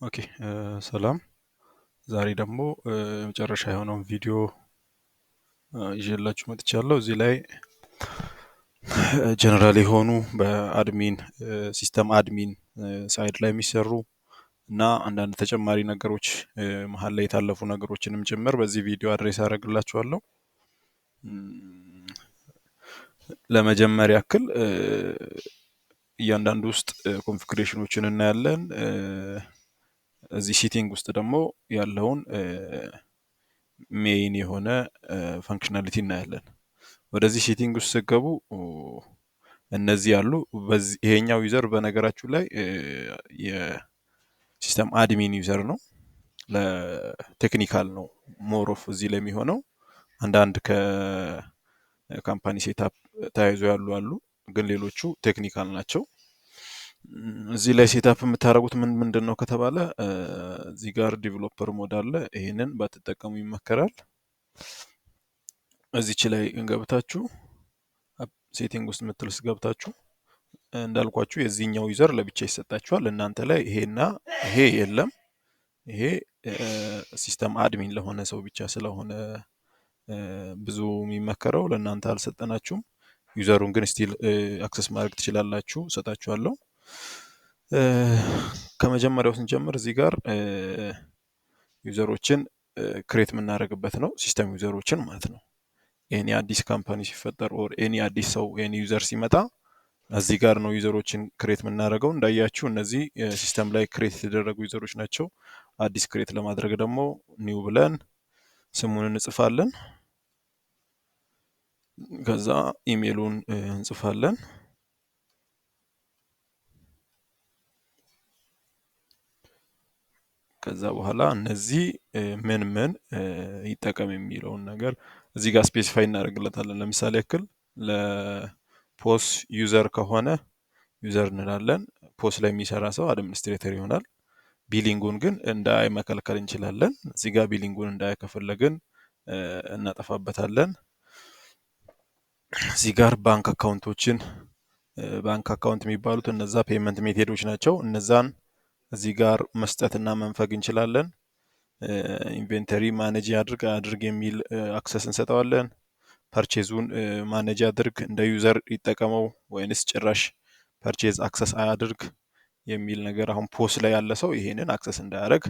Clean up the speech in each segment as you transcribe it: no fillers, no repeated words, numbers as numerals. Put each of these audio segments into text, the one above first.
Okay, ሰላም። ዛሬ ደግሞ የመጨረሻ የሆነውን ቪዲዮ ይዤላችሁ መጥቻለሁ። እዚህ ላይ ጀነራል የሆኑ በ admin system admin side ላይ የሚሰሩ እና አንዳንድ ተጨማሪ ነገሮች፣ መሀል ላይ የታለፉ ነገሮችንም ጭምር በዚህ ቪዲዮ address አደርግላችኋለሁ። ለመጀመር ያክል እያንዳንዱ ውስጥ configuration ኦችን እናያለን። እዚህ setting ውስጥ ደግሞ ያለውን main የሆነ functionality እናያለን። ወደዚህ setting ውስጥ ስትገቡ እነዚህ ያሉ ይሄኛው user በነገራችሁ ላይ የ system admin user ነው። ለ technical ነው more of እዚህ ላይ የሚሆነው። አንዳንድ ከ company setup ተያይዞ ያሉ አሉ፣ ግን ሌሎቹ technical ናቸው። እዚህ ላይ setup የምታደርጉት ምን ምንድን ነው ከተባለ እዚህ ጋር developer mode አለ። ይሄንን ባትጠቀሙ ይመከራል። እዚች ላይ ገብታችሁ setting ውስጥ የምትል ውስጥ ገብታችሁ እንዳልኳችሁ የዚህኛው user ለብቻ ይሰጣችኋል። እናንተ ላይ ይሄና ይሄ የለም። ይሄ system admin ለሆነ ሰው ብቻ ስለሆነ ብዙ የሚመከረው ለእናንተ አልሰጠናችሁም። user ኡን ግን still access ማድረግ ትችላላችሁ፣ እሰጣችኋለሁ። ከመጀመሪያው ስንጀምር እዚህ ጋር user ኦችን create የምናደርግበት ነው፣ system user ኦችን ማለት ነው። Any አዲስ company ሲፈጠር or any አዲስ ሰው any user ሲመጣ እዚህ ጋር ነው user ኦችን create የምናደርገው። እንዳያችሁ እነዚህ system ላይ create የተደረጉ user ኦች ናቸው። አዲስ create ለማድረግ ደግሞ new ብለን ስሙን እንጽፋለን። ከዛ ኢሜሉን እንጽፋለን። ከዛ በኋላ እነዚህ ምን ምን ይጠቀም የሚለውን ነገር እዚህ ጋር specify እናደርግለታለን። ለምሳሌ ያክል ለ POS user ከሆነ user እንላለን። POS ላይ የሚሰራ ሰው administrator ይሆናል። Billing ኡን ግን እንዳያይ መከልከል እንችላለን። እዚህ ጋር billing ኡን እንዳያይ ከፈለግን እናጠፋበታለን። እዚህ ጋር ባንክ account ኦችን፣ bank account የሚባሉት እነዛ payment method ኦች ናቸው። እነዛን እዚህ ጋር መስጠትና መንፈግ እንችላለን። Inventory manage ያድርግ አያድርግ የሚል access እንሰጠዋለን። Purchase ኡን manage ያድርግ እንደ user ይጠቀመው ወይንስ ጭራሽ purchase access አያድርግ የሚል ነገር፣ አሁን POS ላይ ያለ ሰው ይሄንን access እንዳያደርግ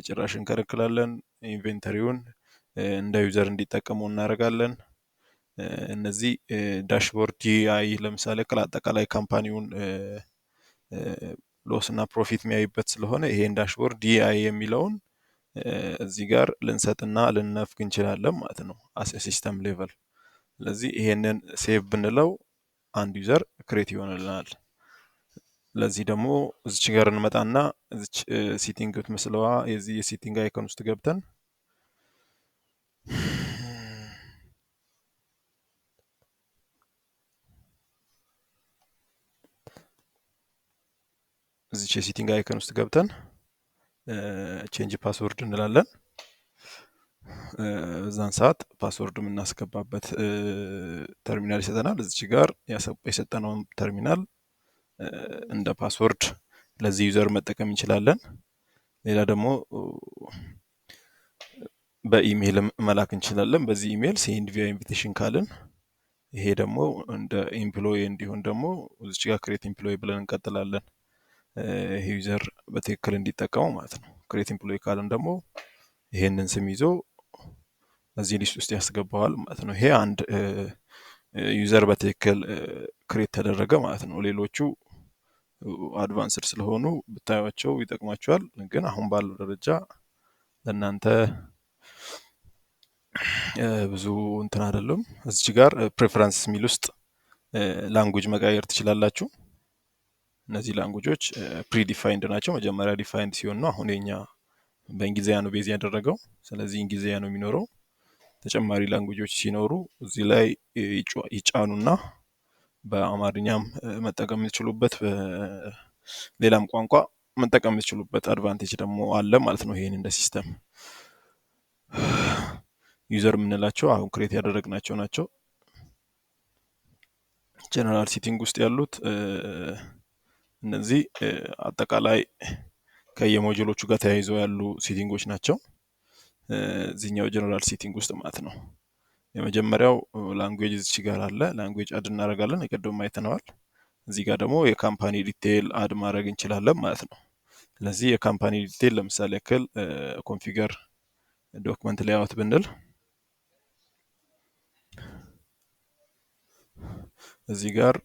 ጭራሽ እንከለክላለን። Inventory ውን እንደ user እንዲጠቀመው እናደርጋለን። እነዚህ dashboard GUI ለምሳሌ አጠቃላይ company ውን loss እና profit የሚያይበት ስለሆነ ይሄን dashboard GUI የሚለውን እዚህ ጋር ልንሰጥና ልንነፍግ እንችላለን ማለት ነው as system level። ስለዚህ ይሄንን save ብንለው አንድ user create ይሆንልናል። ለዚህ ደግሞ እዚች ጋር እንመጣና እዚች setting የምትመስለዋ የዚህ የ setting icon ውስጥ ገብተን እዚች የ setting icon ውስጥ ገብተን change password እንላለን። በዛን ሰዓት password የምናስገባበት ተርሚናል ይሰጠናል። እዚች ጋር የሰጠነውን ተርሚናል እንደ password ለዚህ user መጠቀም እንችላለን። ሌላ ደግሞ በኢሜይል መላክ እንችላለን። በዚህ email send via invitation ካልን ይሄ ደግሞ እንደ employee እንዲሆን ደግሞ እዚች ጋር create employee ብለን እንቀጥላለን። ይሄ user በትክክል እንዲጠቀመው ማለት ነው። Create employee ካልን ደግሞ ይሄንን ስም ይዞ እዚህ list ውስጥ ያስገባዋል ማለት ነው። ይሄ አንድ user በትክክል create ተደረገ ማለት ነው። ሌሎቹ advanced ስለሆኑ ብታዩቸው ይጠቅማቸዋል። ግን አሁን ባለው ደረጃ ለእናንተ ብዙ እንትን አይደለም። እዚች ጋር preference የሚል ውስጥ language መቀየር ትችላላችሁ። እነዚህ language ኦች predefined ናቸው። መጀመሪያ defined ሲሆን ነው። አሁን የኛ በእንግሊዝኛ ነው base ያደረገው። ስለዚህ እንግሊዝኛ ነው የሚኖረው። ተጨማሪ language ኦች ሲኖሩ እዚህ ላይ ይጫኑና በአማርኛም መጠቀም የምትችሉበት ሌላም ቋንቋ መጠቀም የምትችሉበት advantage ደግሞ አለ ማለት ነው። ይሄን እንደ system user የምንላቸው አሁን create ያደረግናቸው ናቸው። General setting ውስጥ ያሉት እነዚህ አጠቃላይ ከየ module ኦቹ ጋር ተያይዘው ያሉ setting ኦች ናቸው። እዚህኛው general setting ውስጥ ማለት ነው። የመጀመሪያው language እዚች ጋር አለ። Language add እናደርጋለን፣ የቀደም አይተነዋል። እዚህ ጋር ደግሞ የ company detail add ማድረግ እንችላለን ማለት ነው። ስለዚህ የ company detail ለምሳሌ ያክል configure document layout ብንል እዚህ ጋር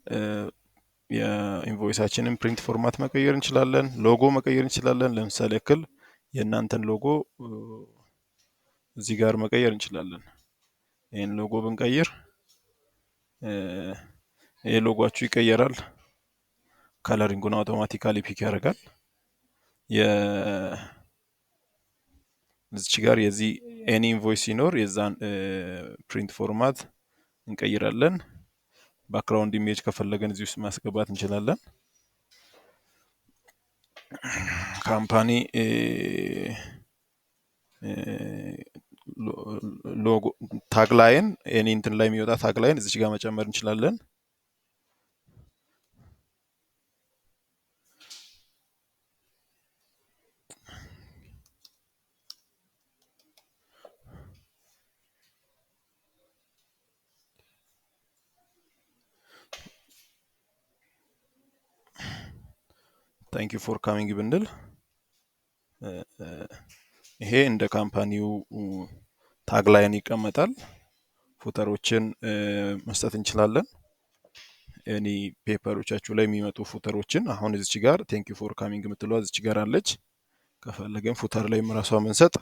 የ invoice ኣችንን print format መቀየር እንችላለን። ሎጎ መቀየር እንችላለን። ለምሳሌ ያክል የእናንተን ሎጎ እዚህ ጋር መቀየር እንችላለን። ይህን ሎጎ ብንቀይር ይህ ሎጎአችሁ ይቀየራል። Coloring ኡን automatically pick ያደርጋል። እዚች ጋር የዚህ any invoice ሲኖር የዛን print format እንቀይራለን። Background image ከፈለገን እዚህ ውስጥ ማስገባት እንችላለን። Company logo tagline any እንትን ላይ የሚወጣ tagline እዚች ጋር መጨመር እንችላለን። Thank you for coming ብንል ይሄ እንደ company ው tagline ይቀመጣል። Footer ኦችን መስጠት እንችላለን። Any paper ኦቻችሁ ላይ የሚመጡ footer ኦችን አሁን እዚች ጋር thank you for coming የምትለዋ እዚች ጋር አለች። ከፈለገን footer ላይ ራሷ ብንሰጥ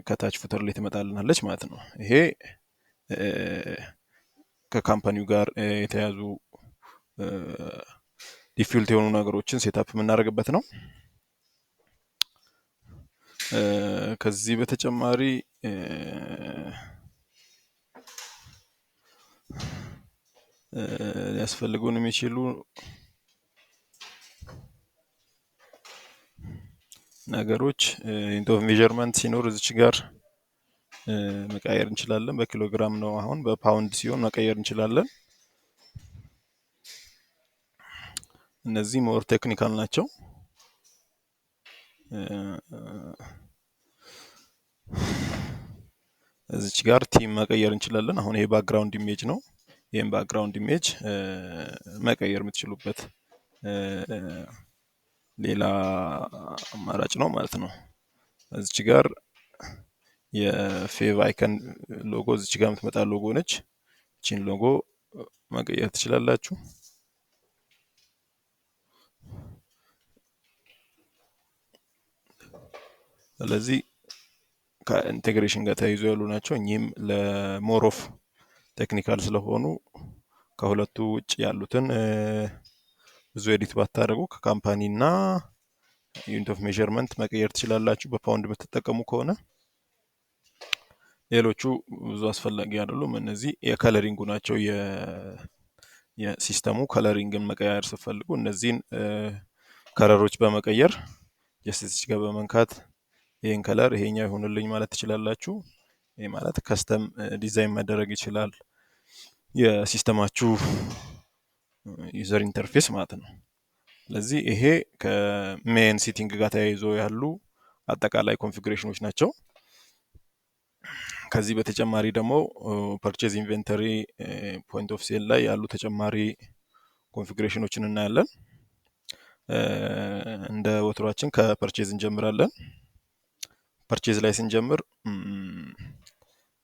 ከታች footer ላይ ትመጣልናለች ማለት ነው። ይሄ ከ company ው ጋር የተያዙ default የሆኑ ነገሮችን setup የምናደርግበት ነው። ከዚህ በተጨማሪ ሊያስፈልጉን የሚችሉ ነገሮች unit of measurement ሲኖር እዚች ጋር መቀየር እንችላለን። በኪሎግራም ነው አሁን፣ በፓውንድ ሲሆን መቀየር እንችላለን። እነዚህ more technical ናቸው። እዚች ጋር theme መቀየር እንችላለን። አሁን ይሄ background image ነው። ይህም background image መቀየር የምትችሉበት ሌላ አማራጭ ነው ማለት ነው። እዚች ጋር የ favicon logo እዚች ጋር የምትመጣ ሎጎ ነች። ይቺን ሎጎ መቀየር ትችላላችሁ። ስለዚህ ከ integration ጋር ተያይዞ ያሉ ናቸው። እኚህም ለ more of technical ስለሆኑ ከሁለቱ ውጭ ያሉትን ብዙ edit ባታደርጉ ከ company እና unit of measurement መቀየር ትችላላችሁ በፓውንድ የምትጠቀሙ ከሆነ። ሌሎቹ ብዙ አስፈላጊ አይደሉም። እነዚህ የ coloring ኡ ናቸው። የ system ኡ coloring ን መቀየር ስትፈልጉ እነዚህን color ኦች በመቀየር just እዚች ጋር በመንካት ይህን color ይሄኛው ይሁንልኝ ማለት ትችላላችሁ። ይህ ማለት custom design መደረግ ይችላል የ system ኣችሁ user interface ማለት ነው። ስለዚህ ይሄ ከ main setting ጋር ተያይዞ ያሉ አጠቃላይ configuration ኦች ናቸው። ከዚህ በተጨማሪ ደግሞ purchase inventory point of sale ላይ ያሉ ተጨማሪ configuration ኦችን እናያለን። እንደ ወትሯችን ከ purchase እንጀምራለን። Purchase ላይ ስንጀምር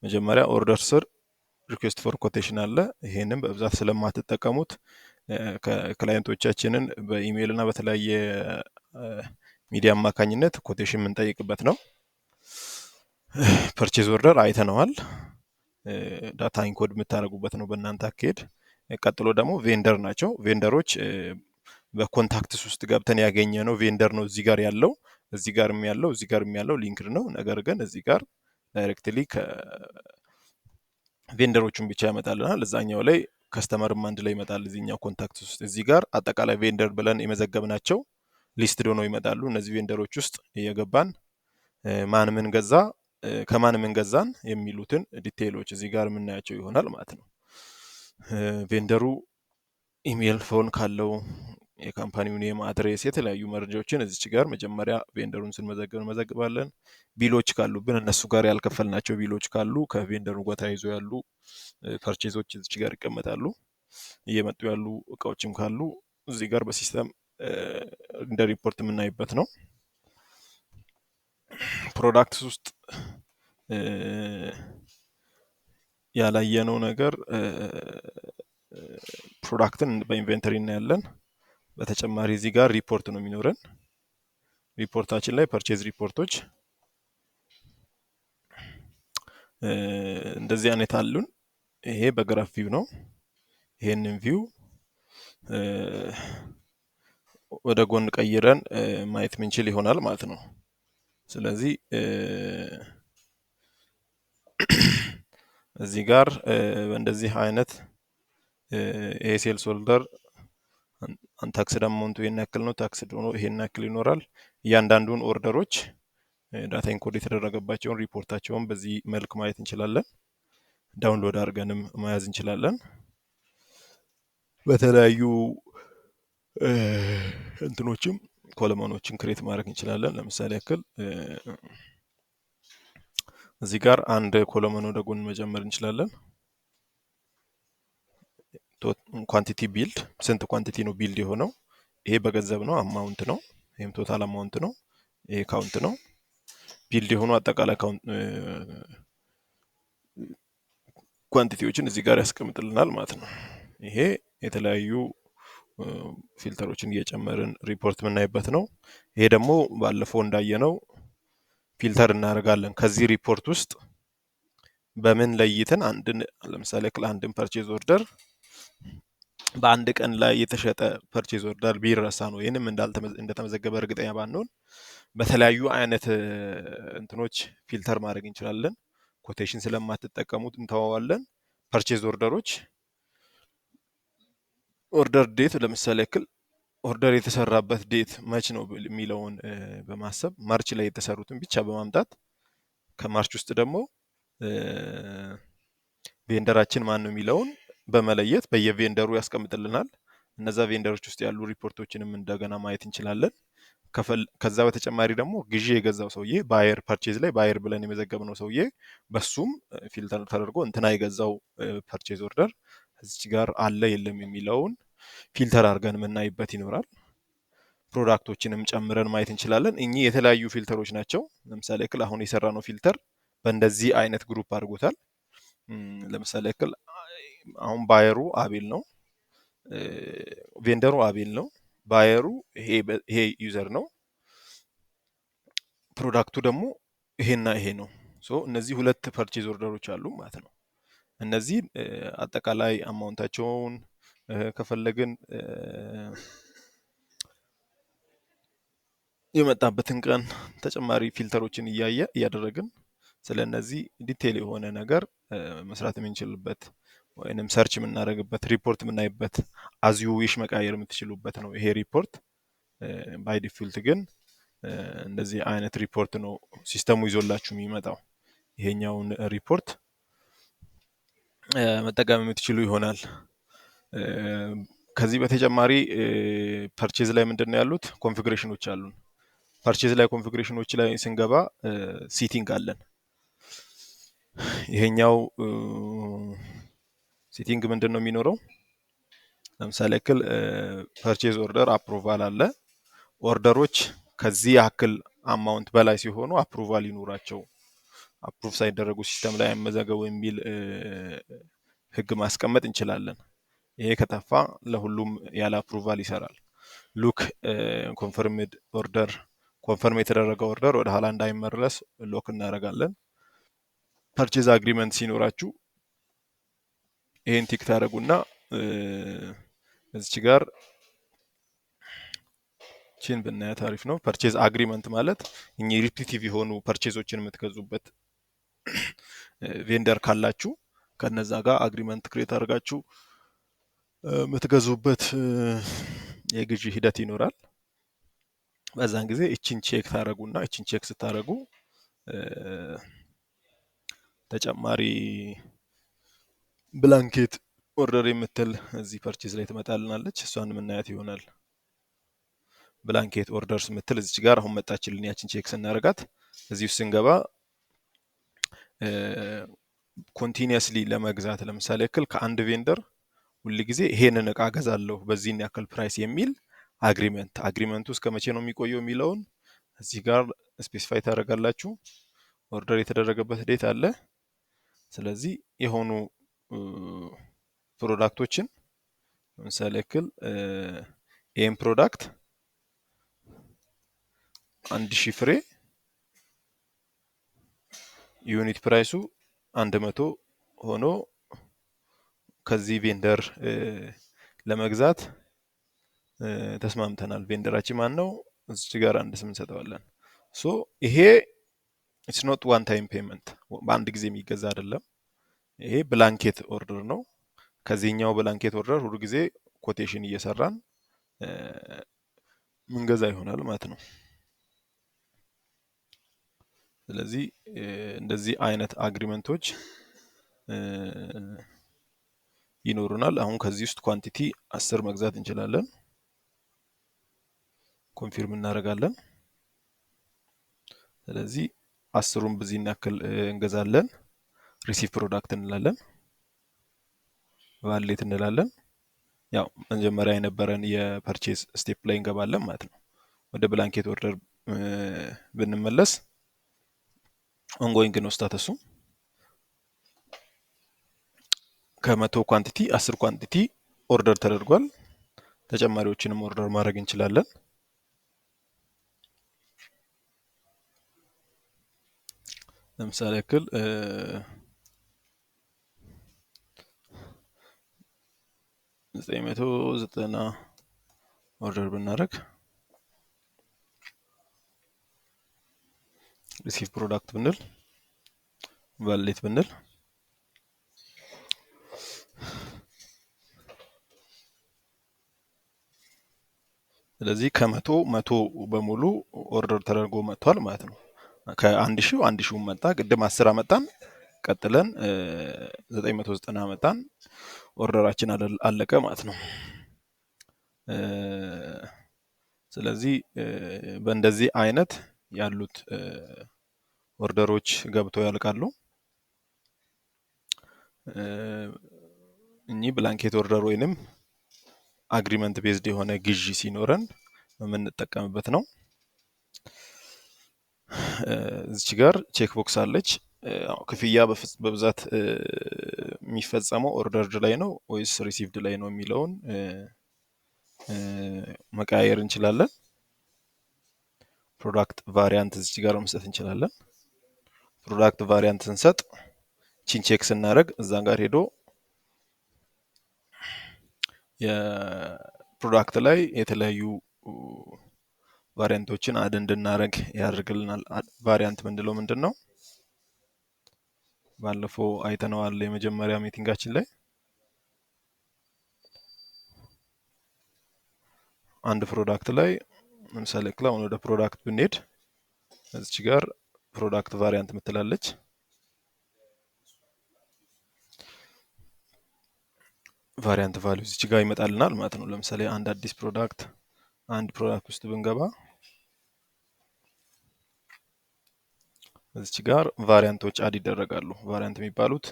መጀመሪያ order ስር request for quotation አለ። ይሄንን በብዛት ስለማትጠቀሙት client ኦቻችንን በኢሜይል እና በተለያየ ሚዲያ አማካኝነት quotation የምንጠይቅበት ነው። Purchase order አይተነዋል። Data encode የምታደርጉበት ነው በእናንተ አካሄድ። ቀጥሎ ደግሞ vendor ናቸው። Vendor ኦች በ contacts ውስጥ ገብተን ያገኘ ነው vendor ነው እዚህ ጋር ያለው እዚህ ጋርም ያለው እዚህ ጋርም ያለው linked ነው። ነገር ግን እዚህ ጋር directly vendor ኦቹን ብቻ ያመጣልናል። እዛኛው ላይ customer ም አንድ ላይ ይመጣል። እዚህኛው contact ውስጥ እዚህ ጋር አጠቃላይ vendor ብለን የመዘገብናቸው listed ሆነው ይመጣሉ። እነዚህ vendor ኦች ውስጥ እየገባን ማን ምን ገዛ፣ ከማን ምን ገዛን የሚሉትን detail ኦች እዚህ ጋር የምናያቸው ይሆናል ማለት ነው። Vendor ኡ email፣ phone ካለው የ company ው name፣ address፣ የተለያዩ መረጃዎችን እዚች ጋር መጀመሪያ vendor ኡን ስንመዘግብ እንመዘግባለን። Bill ኦች ካሉብን እነሱ ጋር ያልከፈልናቸው bill ኦች ካሉ ከ vendor ኡ ጋር ተያይዞ ያሉ purchase ኦች እዚች ጋር ይቀመጣሉ። እየመጡ ያሉ እቃዎችም ካሉ እዚህ ጋር በ system እንደ ሪፖርት የምናይበት ነው። Products ውስጥ ያላየነው ነገር product ን በ inventory እናያለን። በተጨማሪ እዚህ ጋር ሪፖርት ነው የሚኖረን። ሪፖርታችን ላይ purchase ሪፖርቶች እንደዚህ አይነት አሉን። ይሄ በ graph view ነው። ይሄንን view ወደ ጎን ቀይረን ማየት ምንችል ይሆናል ማለት ነው። ስለዚህ እዚህ ጋር እንደዚህ አይነት ይሄ sales order untaxed amount ኡ ይሄን ያክል ነው፣ taxed ሆኖ ይሄን ያክል ይኖራል። እያንዳንዱን order ኦች data encode የተደረገባቸውን ሪፖርታቸውን በዚህ መልክ ማየት እንችላለን። Download አድርገንም መያዝ እንችላለን። በተለያዩ እንትኖችም column ኦችን create ማድረግ እንችላለን። ለምሳሌ ያክል እዚህ ጋር አንድ column ወደ ጎን መጨመር እንችላለን። Quantity billed፣ ስንት quantity ነው billed የሆነው? ይሄ በገንዘብ ነው፣ amount ነው። ይሄም total amount ነው። ይሄ count ነው። Billed የሆኑ አጠቃላይ quantity ዎችን እዚህ ጋር ያስቀምጥልናል ማለት ነው። ይሄ የተለያዩ filter ኦችን እየጨመርን ሪፖርት የምናይበት ነው። ይሄ ደግሞ ባለፈው እንዳየነው filter እናደርጋለን። ከዚህ ሪፖርት ውስጥ በምን ለይተን አንድን ለምሳሌ አንድን purchase order በአንድ ቀን ላይ የተሸጠ purchase order ቢረሳ ነው ይህንም እንደተመዘገበ እርግጠኛ ባንሆን በተለያዩ አይነት እንትኖች filter ማድረግ እንችላለን። Quotation ስለማትጠቀሙት እንተዋዋለን። Purchase order ኦች order date ለምሳሌ ያክል order የተሰራበት date መች ነው የሚለውን በማሰብ March ላይ የተሰሩትን ብቻ በማምጣት ከ March ውስጥ ደግሞ vendor ኣችን ማን ነው የሚለውን በመለየት በየ vendor ኡ ያስቀምጥልናል። እነዛ vendor ኦች ውስጥ ያሉ ሪፖርቶችንም እንደገና ማየት እንችላለን። ከዛ በተጨማሪ ደግሞ ግዢ የገዛው ሰውዬ buyer purchase ላይ buyer ብለን የመዘገብነው ሰውዬ በሱም filter ተደርጎ እንትና የገዛው purchase order እዚች ጋር አለ የለም የሚለውን filter አድርገን የምናይበት ይኖራል። Product ኦችንም ጨምረን ማየት እንችላለን። እኚህ የተለያዩ filter ኦች ናቸው። ለምሳሌ ያክል አሁን የሰራነው filter በእንደዚህ አይነት group አድርጎታል። ለምሳሌ ያክል አሁን buyer ኡ አቤል ነው፣ vendor ኡ አቤል ነው፣ buyer ኡ ይሄ user ነው፣ product ኡ ደግሞ ይሄና ይሄ ነው። So እነዚህ ሁለት purchase order ኦች አሉ ማለት ነው። እነዚህ አጠቃላይ amount ኣቸውን ከፈለግን የመጣበትን ቀን ተጨማሪ filter ኦችን እያደረግን ስለነዚህ detail የሆነ ነገር መስራት የምንችልበት ወይንም search የምናደርግበት ሪፖርት የምናይበት as you wish መቀየር የምትችሉበት ነው ይሄ ሪፖርት። By default ግን እንደዚህ አይነት ሪፖርት ነው system ኡ ይዞላችሁ የሚመጣው። ይሄኛውን ሪፖርት መጠቀም የምትችሉ ይሆናል። ከዚህ በተጨማሪ purchase ላይ ምንድነው ያሉት configuration ኦች አሉን። Purchase ላይ configuration ኦች ላይ ስንገባ setting አለን። ይሄኛው setting ምንድነው የሚኖረው? ለምሳሌ ያክል purchase order approval አለ። Order ኦች ከዚህ ያክል amount በላይ ሲሆኑ approval ይኖራቸው፣ approve ሳይደረጉ system ላይ አይመዘገቡ የሚል ህግ ማስቀመጥ እንችላለን። ይሄ ከጠፋ ለሁሉም ያለ approval ይሰራል። Lock confirmed order፣ confirm የተደረገ order ወደ ኋላ እንዳይመለስ lock እናደርጋለን። Purchase agreement ሲኖራችሁ ይሄን tick ታደርጉና እዚች ጋር ቺን ብናያት አሪፍ ነው። Purchase agreement ማለት እኚህ repetitive የሆኑ purchase ኦችን የምትገዙበት vendor ካላችሁ ከነዛ ጋር agreement create አድርጋችሁ የምትገዙበት የግዢ ሂደት ይኖራል። በዛን ጊዜ እቺን check ታደርጉና እቺን check ስታደርጉ ተጨማሪ blanket order የምትል እዚህ purchase ላይ ትመጣልናለች። እሷን የምናያት ይሆናል። Blanket orders ምትል እዚች ጋር አሁን መጣችልን። ያችን check ስናደርጋት እዚህ ውስጥ ስንገባ continuously ለመግዛት ለምሳሌ ያክል ከአንድ vendor ሁል ጊዜ ይሄንን እቃ ገዛለሁ በዚህን ያክል price የሚል agreement፣ agreement ኡ እስከ መቼ ነው የሚቆየው የሚለውን እዚህ ጋር specify ታደርጋላችሁ። Order የተደረገበት date አለ። ስለዚህ የሆኑ product ኦችን ለምሳሌ ያክል ይሄን product 1000 ፍሬ unit price ኡ 100 ሆኖ ከዚህ vendor ለመግዛት ተስማምተናል። Vendor ኣችን ማን ነው? እዚህ ጋር አንድ ስም እንሰጠዋለን። So ይሄ it's not one time payment፣ በአንድ ጊዜ የሚገዛ አይደለም። ይሄ blanket order ነው። ከዚህኛው blanket order ሁሉ ጊዜ quotation እየሰራን ምንገዛ ይሆናል ማለት ነው። ስለዚህ እንደዚህ አይነት agreement ኦች ይኖሩናል። አሁን ከዚህ ውስጥ quantity 10 መግዛት እንችላለን። Confirm እናደርጋለን። ስለዚህ 10ሩን በዚህ ያክል እንገዛለን። Receive product እንላለን። Validate እንላለን። ያው መጀመሪያ የነበረን የ purchase step ላይ እንገባለን ማለት ነው። ወደ blanket order ብንመለስ ongoing ነው status ኡ። ከ100 quantity 10 quantity order ተደርጓል። ተጨማሪዎችንም order ማድረግ እንችላለን። ለምሳሌ ያክል 990 order ብናደርግ receive product ብንል validate ብንል ስለዚህ ከመቶ መቶ በሙሉ order ተደርጎ መጥቷል ማለት ነው። ከ1000 1000 መጣ። ቅድም 10 አመጣን፣ ቀጥለን 990 አመጣን። Order ኣችን አለቀ ማለት ነው። ስለዚህ በእንደዚህ አይነት ያሉት order ኦች ገብተው ያልቃሉ። እኚህ blanket order ወይንም agreement based የሆነ ግዢ ሲኖረን የምንጠቀምበት ነው። እዚች ጋር check box አለች። ክፍያ በብዛት የሚፈጸመው ordered ላይ ነው ወይስ received ላይ ነው የሚለውን መቀያየር እንችላለን። Product variant እዚች ጋር መስጠት እንችላለን። Product variant ስንሰጥ ቺን check ስናደርግ እዛን ጋር ሄዶ የ product ላይ የተለያዩ variant ኦችን add እንድናደርግ ያደርግልናል። Variant ምንድነው ምንድነው? ባለፈው አይተነዋል የመጀመሪያ meeting ኣችን ላይ። አንድ product ላይ ለምሳሌ አሁን ወደ product ብንሄድ እዚች ጋር product variant ምትላለች። Variant value እዚች ጋር ይመጣልናል ማለት ነው። ለምሳሌ አንድ አዲስ product አንድ product ውስጥ ብንገባ እዚች ጋር variant ኦች add ይደረጋሉ። Variant የሚባሉት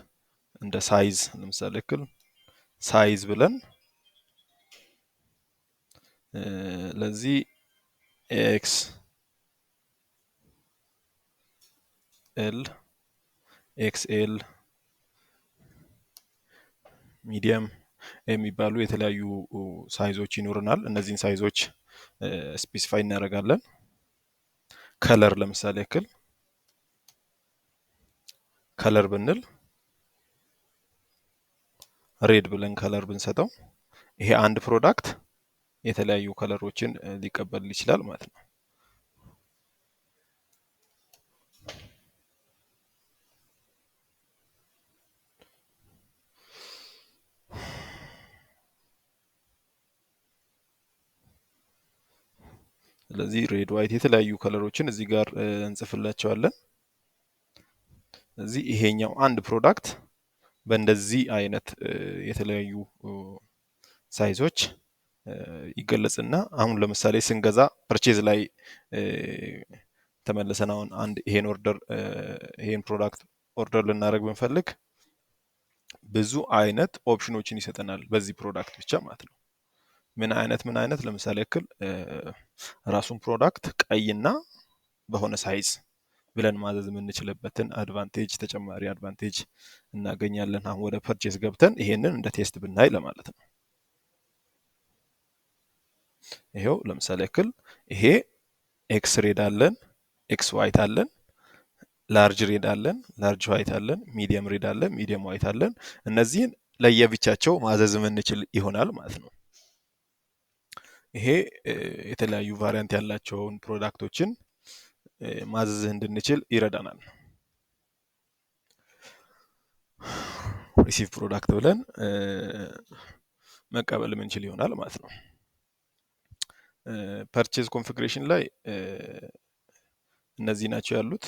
እንደ size ለምሳሌ ያክል size ብለን ለዚህ X L XL medium የሚባሉ የተለያዩ size ኦች ይኖሩናል። እነዚህን size ኦች specify እናደርጋለን። Color ለምሳሌ ያክል color ብንል red ብለን color ብንሰጠው ይሄ አንድ product የተለያዩ color ኦችን ሊቀበል ይችላል ማለት ነው። ስለዚህ red፣ white የተለያዩ color ኦችን እዚህ ጋር እንጽፍላቸዋለን። ስለዚህ ይሄኛው አንድ product በእንደዚህ አይነት የተለያዩ size ኦች ይገለጽና አሁን ለምሳሌ ስንገዛ purchase ላይ ተመልሰን አሁን አንድ ይሄን order ይሄን product order ልናደርግ ብንፈልግ ብዙ አይነት option ኦችን ይሰጠናል በዚህ product ብቻ ማለት ነው። ምን አይነት ምን አይነት ለምሳሌ ያክል ራሱን product ቀይና በሆነ size ብለን ማዘዝ የምንችልበትን advantage ተጨማሪ advantage እናገኛለን። አሁን ወደ purchase ገብተን ይሄንን እንደ test ብናይ ለማለት ነው። ይሄው ለምሳሌ ያክል ይሄ X red አለን፣ X white አለን፣ large red አለን፣ large white አለን፣ medium red አለን፣ medium white አለን። እነዚህን ለየብቻቸው ማዘዝ የምንችል ይሆናል ማለት ነው። ይሄ የተለያዩ variant ያላቸውን product ኦችን ማዘዝ እንድንችል ይረዳናል። Receive product ብለን መቀበል የምንችል ይሆናል ማለት ነው። Purchase configuration ላይ እነዚህ ናቸው ያሉት።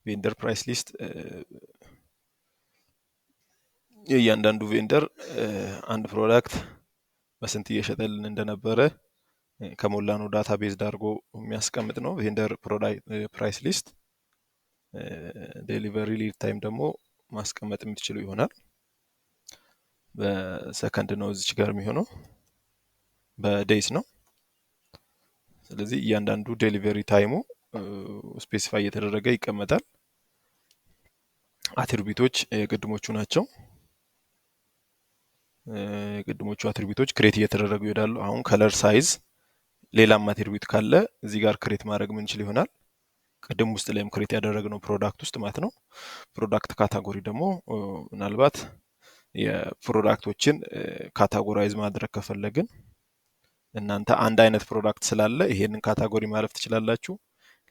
Vendor price list የእያንዳንዱ vendor አንድ product በስንት እየሸጠልን እንደነበረ ከሞላነው data based አድርጎ የሚያስቀምጥ ነው። Vendor price list። Delivery lead time ደግሞ ማስቀመጥ የምትችሉ ይሆናል። በሰከንድ ነው እዚች ጋር የሚሆነው፣ በ days ነው። ስለዚህ እያንዳንዱ delivery time ኡ specify እየተደረገ ይቀመጣል። Attribute ኦች የቅድሞቹ ናቸው። የቅድሞቹ attribute ኦች create እየተደረጉ ይሄዳሉ። አሁን color፣ size፣ ሌላም attribute ካለ እዚህ ጋር create ማድረግ የምንችል ይሆናል። ቅድም ውስጥ ላይም create ያደረግነው product ውስጥ ማለት ነው። Product category ደግሞ ምናልባት የ product ኦችን categorize ማድረግ ከፈለግን እናንተ አንድ አይነት product ስላለ ይሄንን category ማለፍ ትችላላችሁ።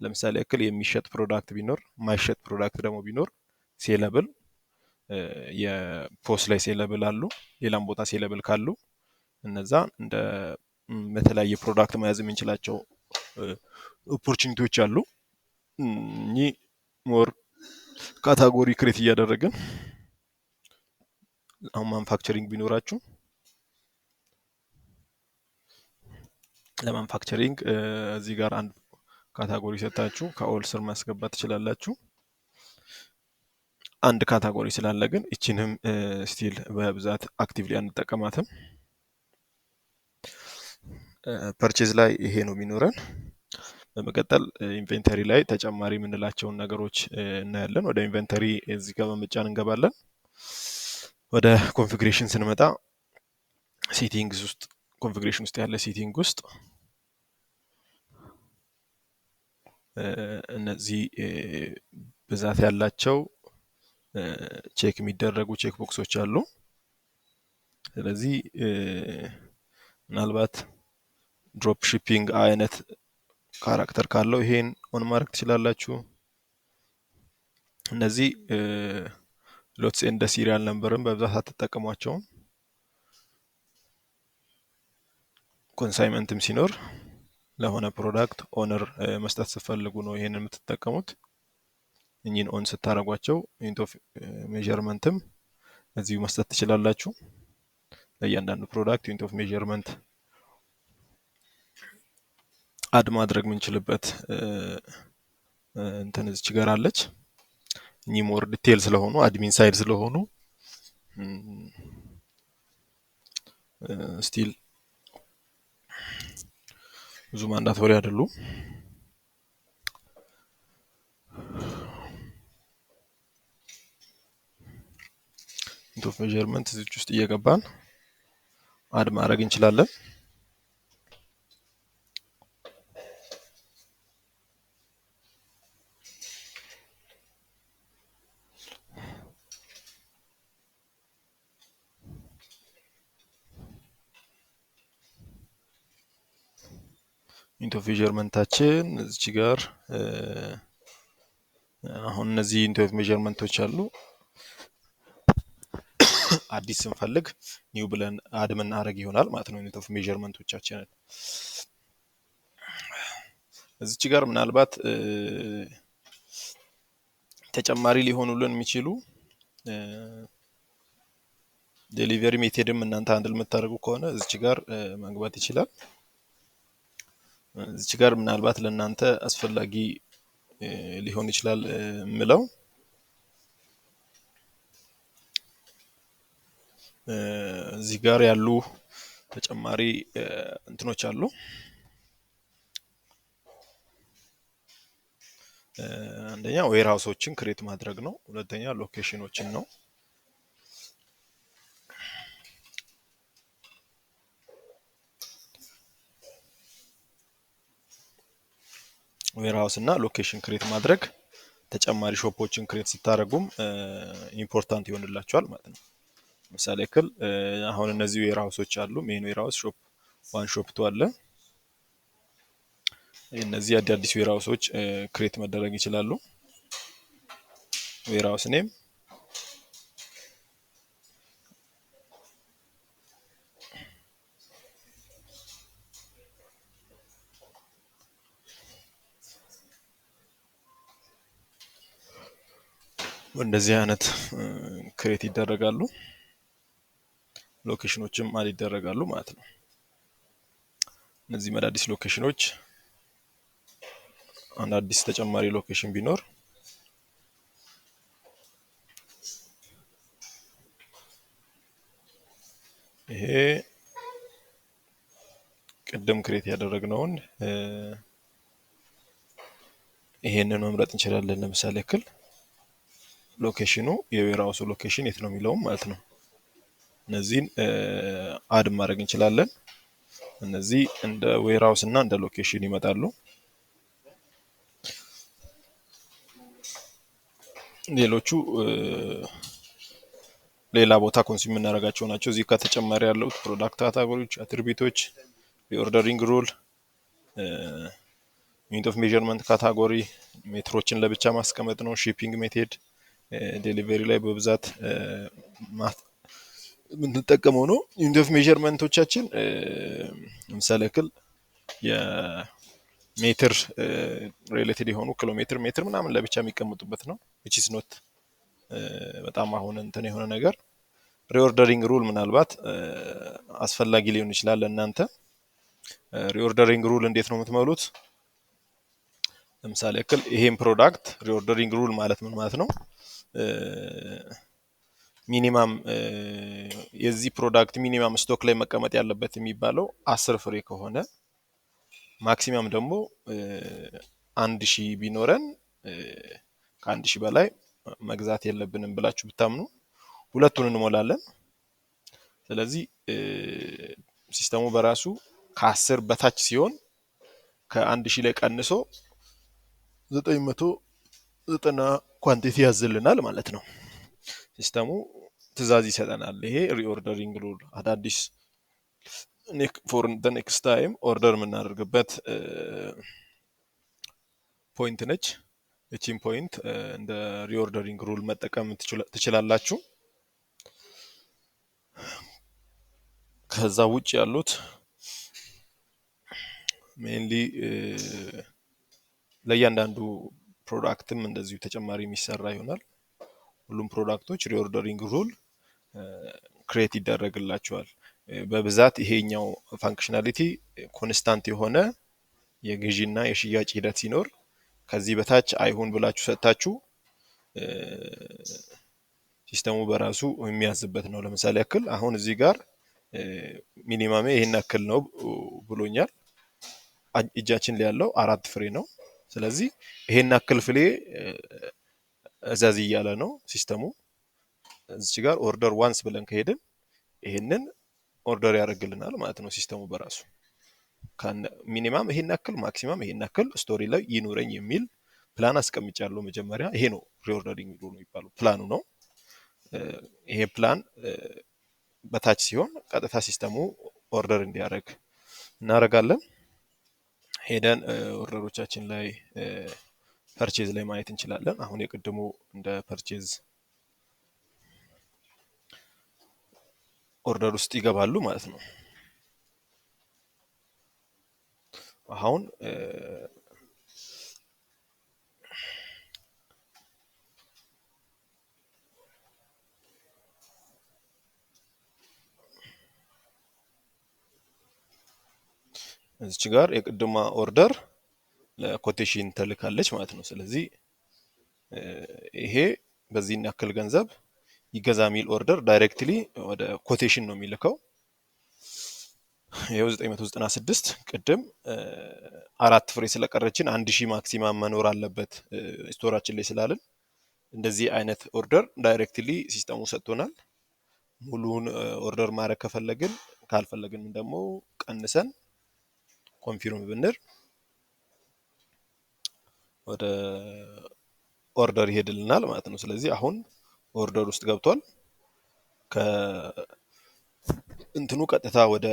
ለምሳሌ ያክል የሚሸጥ product ቢኖር የማይሸጥ product ደግሞ ቢኖር sellable የ POS ላይ sellable አሉ፣ ሌላም ቦታ sellable ካሉ እነዛ እንደ በተለያየ product መያዝ የምንችላቸው opportunity ዎች አሉ። እኚህ more category create እያደረግን አሁን manufacturing ቢኖራችሁ ለ manufacturing እዚህ ጋር አንድ category ሰጥታችሁ ከ all ስር ማስገባት ትችላላችሁ። አንድ category ስላለ ግን ይችንም still በብዛት actively አንጠቀማትም። Purchase ላይ ይሄ ነው የሚኖረን። በመቀጠል inventory ላይ ተጨማሪ የምንላቸውን ነገሮች እናያለን። ወደ inventory እዚህ ጋር በመጫን እንገባለን። ወደ configuration ስንመጣ settings ውስጥ configuration ውስጥ ያለ setting ውስጥ እነዚህ ብዛት ያላቸው check የሚደረጉ check box ኦች አሉ። ስለዚህ ምናልባት drop shipping አይነት character ካለው ይሄን on ማድረግ ትችላላችሁ። እነዚህ lots and serial number ን በብዛት አትጠቀሟቸውም። Consignment ም ሲኖር ለሆነ product owner መስጠት ስትፈልጉ ነው ይሄንን የምትጠቀሙት። እኚህን on ስታደርጓቸው unit of measurement ም እዚሁ መስጠት ትችላላችሁ። ለእያንዳንዱ product unit of measurement add ማድረግ የምንችልበት እንትን እዚች ጋር አለች። እኚህ more detail ስለሆኑ admin side ስለሆኑ still ብዙ mandatory አይደሉም። Unit of measurement እዚች ውስጥ እየገባን add ማድረግ እንችላለን። Unit of measurement ኣችን እዚች ጋር አሁን እነዚህ unit of measurement ኦች አሉ። አዲስ ስንፈልግ new ብለን add የምናደርግ ይሆናል ማለት ነው unit of measurement ኦቻችንን። እዚች ጋር ምናልባት ተጨማሪ ሊሆኑልን የሚችሉ Delivery method ም እናንተ handle የምታደርጉ ከሆነ እዚች ጋር መግባት ይችላል። እዚች ጋር ምናልባት ለእናንተ አስፈላጊ ሊሆን ይችላል ምለው እዚህ ጋር ያሉ ተጨማሪ እንትኖች አሉ። አንደኛ warehouse ኦችን create ማድረግ ነው። ሁለተኛ location ኦችን ነው። Warehouse እና location create ማድረግ ተጨማሪ shop ኦችን create ስታደርጉም important ይሆንላችኋል ማለት ነው። ለምሳሌ ያክል አሁን እነዚህ warehouse ኦች አሉ። Main warehouse፣ shop 1፣ shop 2 አለ። እነዚህ አዳዲስ warehouse ኦች create መደረግ ይችላሉ። Warehouse name እንደዚህ አይነት create ይደረጋሉ። Location ኦችም add ይደረጋሉ ማለት ነው። እነዚህ አዳዲስ location ኦች አንድ አዲስ ተጨማሪ location ቢኖር ይሄ ቅድም create ያደረግነውን ይሄንን መምረጥ እንችላለን። ለምሳሌ ያክል location ኡ የ warehouse ኡ location የት ነው የሚለውም ማለት ነው። እነዚህን add ማድረግ እንችላለን። እነዚህ እንደ warehouse እና እንደ location ይመጣሉ። ሌሎቹ ሌላ ቦታ consume የምናደርጋቸው ናቸው። እዚህ ጋር ተጨማሪ ያለው product category ዎች፣ attribute ኦች፣ reordering rule፣ unit of measurement category፣ ሜትሮችን ለብቻ ማስቀመጥ ነው። Shipping method delivery ላይ በብዛት የምንጠቀመው ነው። Unit of measurement ኦቻችን ለምሳሌ ያክል የሜትር related የሆኑ ኪሎ ሜትር፣ ሜትር ምናምን ለብቻ የሚቀመጡበት ነው። Which is not በጣም አሁን እንትን የሆነ ነገር። Reordering rule ምናልባት አስፈላጊ ሊሆን ይችላል ለእናንተ። Reordering rule እንዴት ነው የምትመሉት? ለምሳሌ ያክል ይሄን product reordering rule ማለት ምን ማለት ነው? Minimum የዚህ product minimum stock ላይ መቀመጥ ያለበት የሚባለው 10 ፍሬ ከሆነ maximum ደግሞ 1000 ቢኖረን ከ1000 በላይ መግዛት የለብንም ብላችሁ ብታምኑ ሁለቱን እንሞላለን። ስለዚህ system ኡ በራሱ ከ10 በታች ሲሆን ከ1000 ላይ ቀንሶ 990 quantity ያዝልናል ማለት ነው። System ኡ ትዕዛዝ ይሰጠናል። ይሄ reordering rule አዳዲስ for the next time order የምናደርግበት point ነች። እቺን point እንደ reordering rule መጠቀም ትችላላችሁ። ከዛ ውጭ ያሉት mainly ለእያንዳንዱ product ም እንደዚሁ ተጨማሪ የሚሰራ ይሆናል። ሁሉም product ኦች reordering rule create ይደረግላቸዋል። በብዛት ይሄኛው functionality constant የሆነ የግዢና የሽያጭ ሂደት ሲኖር ከዚህ በታች አይሁን ብላችሁ ሰጥታችሁ system ኡ በራሱ የሚያዝበት ነው። ለምሳሌ ያክል አሁን እዚህ ጋር minimum ኤ ይሄን ያክል ነው ብሎኛል። እጃችን ላይ ያለው 4 ፍሬ ነው። ስለዚህ ይሄን ያክል ፍሬ እዘዝ እያለ ነው system ኡ። እዚህ ጋር order once ብለን ከሄድን ይሄንን order ያደርግልናል ማለት ነው system ኡ በራሱ። Minimum ይሄን ያክል maximum ይሄን ያክል store ላይ ይኑረኝ የሚል ፕላን አስቀምጫለሁ መጀመሪያ። ይሄ ነው reordering rule የሚባለው ፕላኑ ነው። ይሄ ፕላን በታች ሲሆን ቀጥታ system ኡ order እንዲያደርግ እናደርጋለን። ሄደን order ኦቻችን ላይ purchase ላይ ማየት እንችላለን። አሁን የቅድሙ እንደ purchase order ውስጥ ይገባሉ ማለት ነው። አሁን እዚች ጋር የቅድማ order ለ quotation ተልካለች ማለት ነው። ስለዚህ ይሄ በዚህን ያክል ገንዘብ ይገዛ የሚል order directly ወደ quotation ነው የሚልከው። ይኸው 996 ቅድም 4 ፍሬ ስለቀረችን 1000 maximum መኖር አለበት store ኣችን ላይ ስላልን እንደዚህ አይነት order directly system ኡ ሰጥቶናል። ሙሉውን order ማድረግ ከፈለግን ካልፈለግን ደግሞ ቀንሰን confirm ብንል ወደ order ይሄድልናል ማለት ነው። ስለዚህ አሁን order ውስጥ ገብቷል። ከእንትኑ ቀጥታ ወደ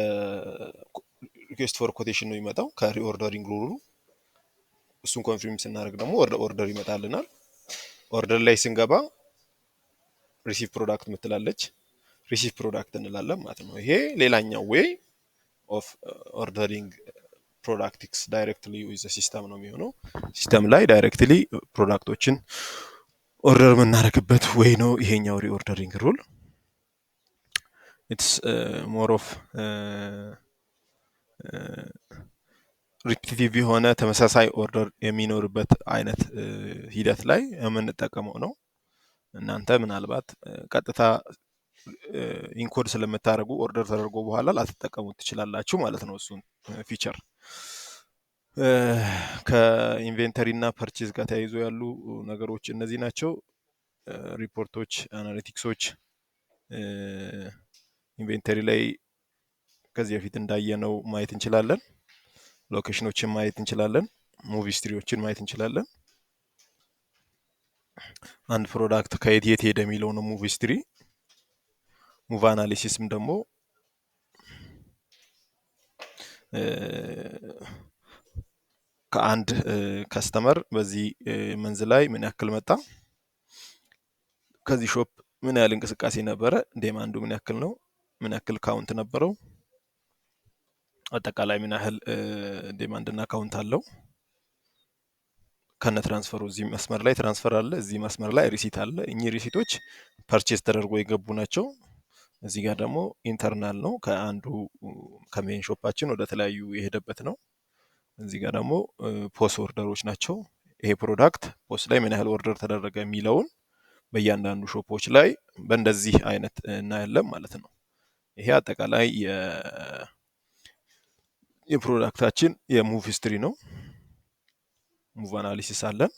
request for quotation ነው የሚመጣው ከ reordering rule ኡ። እሱን confirm ስናደርግ ደግሞ ወደ order ይመጣልናል። Order ላይ ስንገባ receive product ምትላለች፣ receive product እንላለን ማለት ነው። ይሄ ሌላኛው way of ordering products directly with system ነው የሚሆነው። System ላይ directly product ኦችን order የምናደርግበት way ነው ይሄኛው reordering rule። It's more of repetitive የሆነ ተመሳሳይ order የሚኖርበት አይነት ሂደት ላይ የምንጠቀመው ነው። እናንተ ምናልባት ቀጥታ encode ስለምታደርጉ order ተደርጎ በኋላ ላትጠቀሙት ትችላላችሁ ማለት ነው። እሱን feature ከ inventory እና purchase ጋር ተያይዞ ያሉ ነገሮች እነዚህ ናቸው። ሪፖርቶች፣ analytics ኦች inventory ላይ ከዚህ በፊት እንዳየነው ማየት እንችላለን። Location ኦችን ማየት እንችላለን። Move history ዎችን ማየት እንችላለን። አንድ product ከየት የት ሄደ የሚለው ነው move history። Move analysis ም ደግሞ ከአንድ customer በዚህ month ላይ ምን ያክል መጣ፣ ከዚህ shop ምን ያህል እንቅስቃሴ ነበረ፣ demand ኡ ምን ያክል ነው፣ ምን ያክል count ነበረው፣ አጠቃላይ ምን ያህል demand እና count አለው ከነ transfer ኡ። እዚህ መስመር ላይ transfer አለ፣ እዚህ መስመር ላይ receipt አለ። እኚህ receipt ኦች purchase ተደርጎ የገቡ ናቸው። እዚህ ጋር ደግሞ internal ነው፣ ከአንዱ ከ main shop ኣችን ወደ ተለያዩ የሄደበት ነው። እዚህ ጋር ደግሞ POS order ኦች ናቸው። ይሄ product POS ላይ ምን ያህል order ተደረገ የሚለውን በእያንዳንዱ shop ኦች ላይ በእንደዚህ አይነት እናያለን ማለት ነው። ይሄ አጠቃላይ የ product ኣችን የ move history ነው። Move analysis አለን።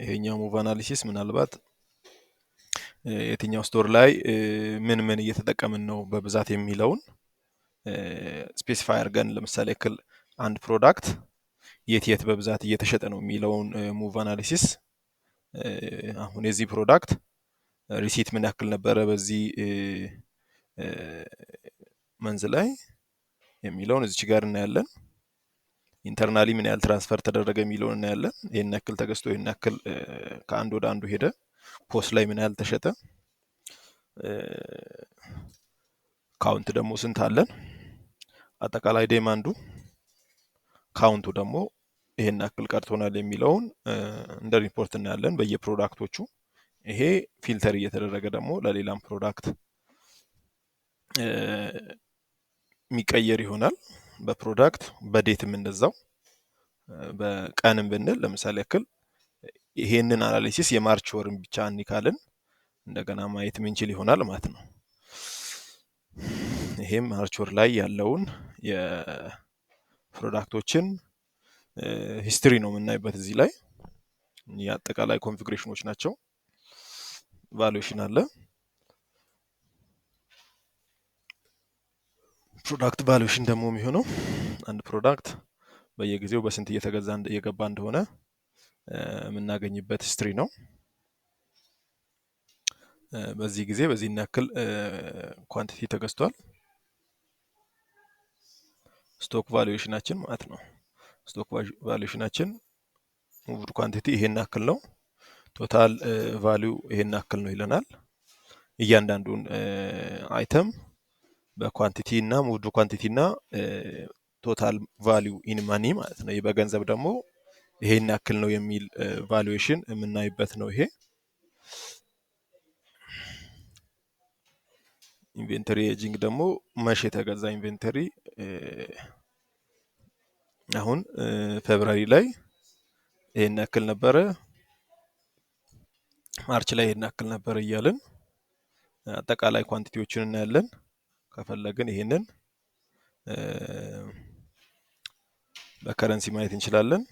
ይሄኛው move analysis ምናልባት የትኛው store ላይ ምን ምን እየተጠቀምን ነው በብዛት የሚለውን specify አድርገን ለምሳሌ ያክል አንድ product የት የት በብዛት እየተሸጠ ነው የሚለውን move analysis፣ አሁን የዚህ product receipt ምን ያክል ነበረ በዚህ month ላይ የሚለውን እዚች ጋር እናያለን። Internally ምን ያህል transfer ተደረገ የሚለውን እናያለን። ይሄን ያክል ተገዝቶ ይሄን ያክል ከአንድ ወደ አንዱ ሄደ፣ POS ላይ ምን ያህል ተሸጠ፣ count ደግሞ ስንት አለን፣ አጠቃላይ demand ኡ count ኡ ደግሞ ይሄን ያክል ቀርቶናል የሚለውን እንደ ሪፖርት እናያለን በየ product ኦቹ። ይሄ filter እየተደረገ ደግሞ ለሌላም product የሚቀየር ይሆናል። በ product በ date ም እንደዛው በቀንም ብንል ለምሳሌ ያክል ይሄንን analysis የ March ወርን ብቻ እንካልን እንደገና ማየት የምንችል ይሆናል ማለት ነው። ይሄም March ወር ላይ ያለውን የ product ኦችን history ነው የምናይበት። እዚህ ላይ የአጠቃላይ configuration ኦች ናቸው። Valuation አለ። Product valuation ደግሞ የሚሆነው አንድ product በየጊዜው በስንት እየተገዛ እየገባ እንደሆነ የምናገኝበት history ነው። በዚህ ጊዜ በዚህን ያክል quantity ተገዝቷል። Stock valuation ኣችን ማለት ነው። Stock valuation ኣችን moved quantity ይሄን ያክል ነው፣ total value ይሄን ያክል ነው ይለናል። እያንዳንዱን item በ quantity እና moved quantity እና total value in money ማለት ነው። ይህ በገንዘብ ደግሞ ይሄን ያክል ነው የሚል valuation የምናይበት ነው። ይሄ inventory aging ደግሞ መቼ የተገዛ inventory አሁን February ላይ ይሄን ያክል ነበረ፣ March ላይ ይሄን ያክል ነበረ እያልን አጠቃላይ quantity ዎችን እናያለን። ከፈለግን ይሄንን በ currency ማየት እንችላለን።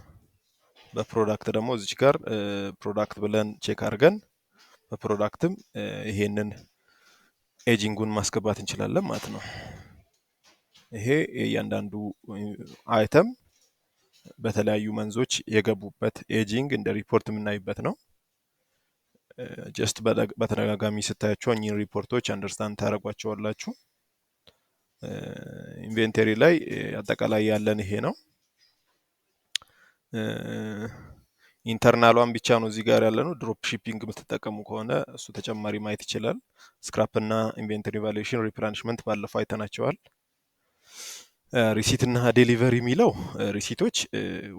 በ product ደግሞ እዚች ጋር product ብለን check አድርገን በ product ም ይሄንን aging ኡን ማስገባት እንችላለን ማለት ነው። ይሄ የእያንዳንዱ item በተለያዩ month ኦች የገቡበት aging እንደ ሪፖርት የምናይበት ነው። Just በተደጋጋሚ ስታያቸው እኚህን ሪፖርቶች understand ታደርጓቸዋላችሁ። Inventory ላይ አጠቃላይ ያለን ይሄ ነው። Internal ኧን ብቻ ነው እዚህ ጋር ያለ ነው። Drop shipping የምትጠቀሙ ከሆነ እሱ ተጨማሪ ማየት ይችላል። Scrap እና inventory valuation፣ replenishment ባለፈው አይተናቸዋል። Receipt እና delivery የሚለው receipt ኦች